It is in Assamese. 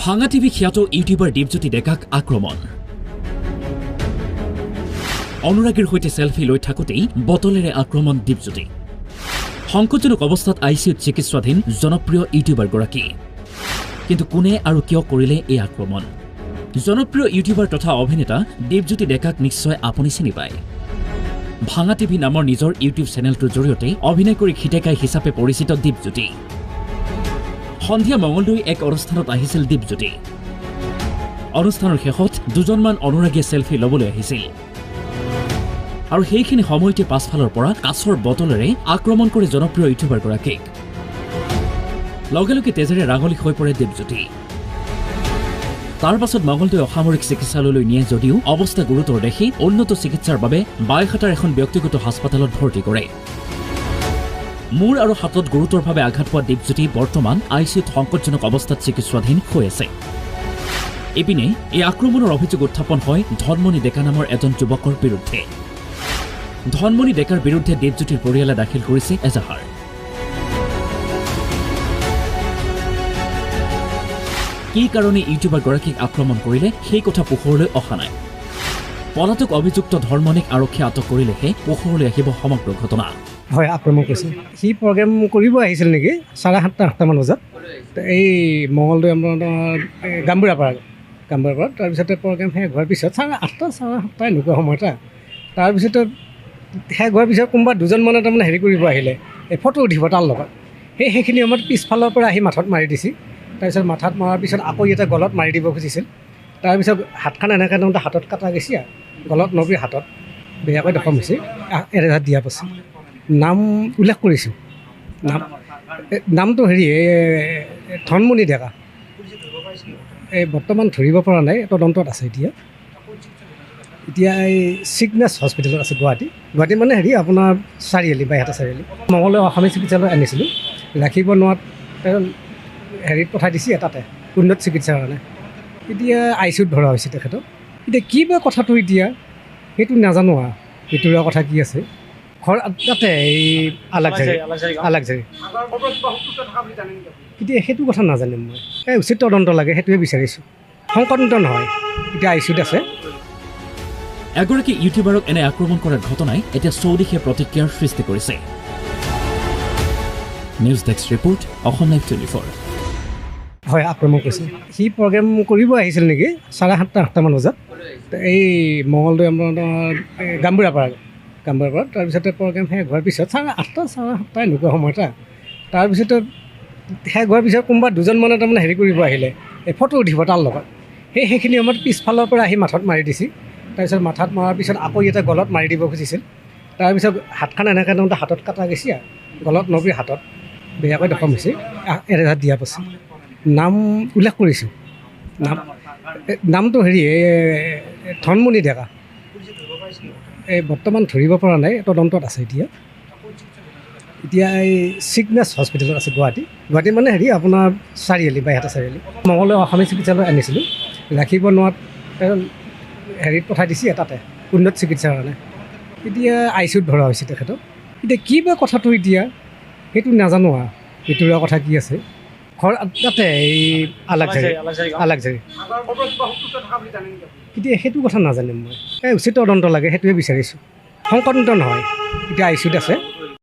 ভাঙা টিভি খ্যাত ইউটিউবাৰ দীপজ্যোতি ডেকাক আক্ৰমণ। অনুৰাগীৰ সৈতে চেলফি লৈ থাকোঁতেই বটলেৰে আক্ৰমণ দীপজ্যোতি। সংকটজনক অৱস্থাত I C ইউত চিকিৎসাধীন জনপ্ৰিয় ইউটিউবাৰগৰাকী। কিন্তু কোনে আৰু কিয় কৰিলে এই আক্ৰমণ? জনপ্ৰিয় ইউটিউবাৰ তথা অভিনেতা দীপজ্যোতি ডেকাক নিশ্চয় আপুনি চিনি পায়। ভাঙা টিভি নামৰ নিজৰ ইউটিউব চেনেলটোৰ জৰিয়তে অভিনয় কৰি খিটেকাই হিচাপে পৰিচিত দীপজ্যোতি। সন্ধিয়া মঙলদৈ এক অনুষ্ঠানত আহিছিল দীপজ্যোতি। অনুষ্ঠানৰ শেষত দুজনমান অনুৰাগীয়ে চেলফি ল'বলৈ আহিছিল আৰু সেইখিনি সময়তে পাছফালৰ পৰা কাঁচৰ বটলেৰে আক্ৰমণ কৰি জনপ্ৰিয় ইউটিউবাৰগৰাকীক। লগে লগে তেজেৰে ৰাঙলী হৈ পৰে দীপজ্যোতি। তাৰ পাছত মঙলদৈ অসামৰিক চিকিৎসালয়লৈ নিয়ে যদিও অৱস্থা গুৰুতৰ দেখি উন্নত চিকিৎসাৰ বাবে বাইহাটাৰ এখন ব্যক্তিগত হাস্পতালত ভৰ্তি কৰে। মূৰ আৰু হাতত গুৰুতৰভাৱে আঘাত পোৱা দীপজ্যোতি বৰ্তমান I C ইউত সংকটজনক অৱস্থাত চিকিৎসাধীন হৈ আছে। ইপিনে এই আক্ৰমণৰ অভিযোগ উত্থাপন হয় ধনমণি ডেকা নামৰ এজন যুৱকৰ বিৰুদ্ধে। ধনমণি ডেকাৰ বিৰুদ্ধে দীপজ্যোতিৰ পৰিয়ালে দাখিল কৰিছে এজাহাৰ। কি কাৰণে ইউটিউবাৰগৰাকীক আক্ৰমণ কৰিলে সেই কথা পোহৰলৈ অহা নাই। পলাতক অভিযুক্ত ধনমণিক আৰক্ষীয়ে আটক কৰিলেহে পোহৰলৈ আহিব সমগ্ৰ ঘটনা। হয়, আক্ৰমণ কৰিছে। সি প্ৰগ্ৰেম কৰিব আহিছিল নেকি 7:30 8টামান বজাত, এই মঙলদৈ আপোনাৰ গাম্বুৰাপাৰা, গাম্বুৰাপাৰাত। তাৰপিছতে প্ৰগ্ৰেম শেষ হোৱাৰ পিছত 8:30 7:30 এনেকুৱা সময়ত, তাৰপিছতে শেষ হোৱাৰ পিছত কোনোবা দুজনমানে তাৰমানে হেৰি কৰিব আহিলে, এই ফটো উঠিব তাৰ লগত। সেইখিনি সময়ত পিছফালৰ পৰা আহি মাথাত মাৰি দিছে। তাৰপিছত মাথাত মৰাৰ পিছত আকৌ ইয়াতে গলত মাৰি দিব খুজিছিল। তাৰপিছত হাতখন এনেকৈ তাৰমানে হাতত কটা গৈছে, আৰু গলত নবি হাতত বেয়াকৈ দখম হৈছে। এৰেহাত দিয়া পাইছে। নাম উল্লেখ কৰিছোঁ, নামটো হেৰি ধনমণি ডেকা। এই বৰ্তমান ধৰিব পৰা নাই, তদন্তত আছে এতিয়া। এতিয়া এই চিগনেছ হস্পিটেলত আছে গুৱাহাটী। গুৱাহাটী মানে হেৰি আপোনাৰ চাৰিআলি, বাইহাটা চাৰিআলি। মঙলদৈ অসামৰিক চিকিৎসালয় আনিছিলোঁ, ৰাখিব নোৱাৰাত হেৰিত পঠাই দিছে তাতে উন্নত চিকিৎসাৰ কাৰণে। এতিয়া I C ইউত ভৰা হৈছে তেখেতক। এতিয়া কি বা কথাটো এতিয়া সেইটো নাজানো আৰু ভিতৰুৱা কথা কি আছে। ঘৰ তাতে এই আলাগঝাৰী, আলাগঝাৰী। এতিয়া সেইটো কথা নাজানিম মই। এই উচিত তদন্ত লাগে, সেইটোৱে বিচাৰিছোঁ। সংকটমুক্ত নহয়, এতিয়া I C ইউত আছে। এগৰাকী ইউটিউবাৰক এনে আক্ৰমণ কৰাৰ ঘটনাই এতিয়া চৌদিশে প্ৰতিক্ৰিয়াৰ সৃষ্টি কৰিছে। News desk report, Assam live 24। হয়, আক্ৰমণ কৰিছে। সি প্ৰগ্ৰেম কৰিব আহিছিল নেকি 7:30 8টামান বজাত, এই মঙলদৈ আপোনাৰ গাম্বুৰাপাৰা, গাম্বুৰাপাৰাত। তাৰপিছতে প্ৰগ্ৰেম শেষ হোৱাৰ পিছত 8:30 7:30 এনেকুৱা সময়ত, তাৰপিছতে শেষ হোৱাৰ পিছত কোনোবা দুজনমানে তাৰমানে হেৰি কৰিব আহিলে, এই ফটো উঠিব তাৰ লগত। সেইখিনি সময়ত পিছফালৰ পৰা আহি মাথাত মাৰি দিছে। তাৰপিছত মাথাত মৰাৰ পিছত আকৌ ইয়াতে গলত মাৰি দিব খুজিছিল। তাৰপিছত হাতখন এনেকৈ তাৰমানে হাতত কটা গৈছে, আৰু গলত নবি হাতত বেয়াকৈ দখম হৈছে। এৰেহাত দিয়া পাইছে। নাম উল্লেখ কৰিছোঁ, নামটো হেৰি ধনমণি ডেকা। এই বৰ্তমান ধৰিব পৰা নাই, তদন্তত আছে এতিয়া। এতিয়া এই চিগনেছ হস্পিটেলত আছে গুৱাহাটী। গুৱাহাটী মানে হেৰি আপোনাৰ চাৰিআলি, বাইহাটা চাৰিআলি। মঙলদৈ অসামৰিক চিকিৎসালয় আনিছিলোঁ, ৰাখিব নোৱাৰাত হেৰিত পঠাই দিছে তাতে উন্নত চিকিৎসাৰ কাৰণে। এতিয়া I C ইউত ভৰা হৈছে তেখেতক। এতিয়া কি বা কথাটো এতিয়া সেইটো নাজানো আৰু ভিতৰুৱা কথা কি আছে। ঘৰ তাতে এই আলাগঝাৰী, আলাগঝাৰী। এতিয়া সেইটো কথা নাজানিম মই। এই উচিত তদন্ত লাগে, সেইটোৱে বিচাৰিছোঁ। সংকটমুক্ত নহয়, এতিয়া I C ইউত আছে।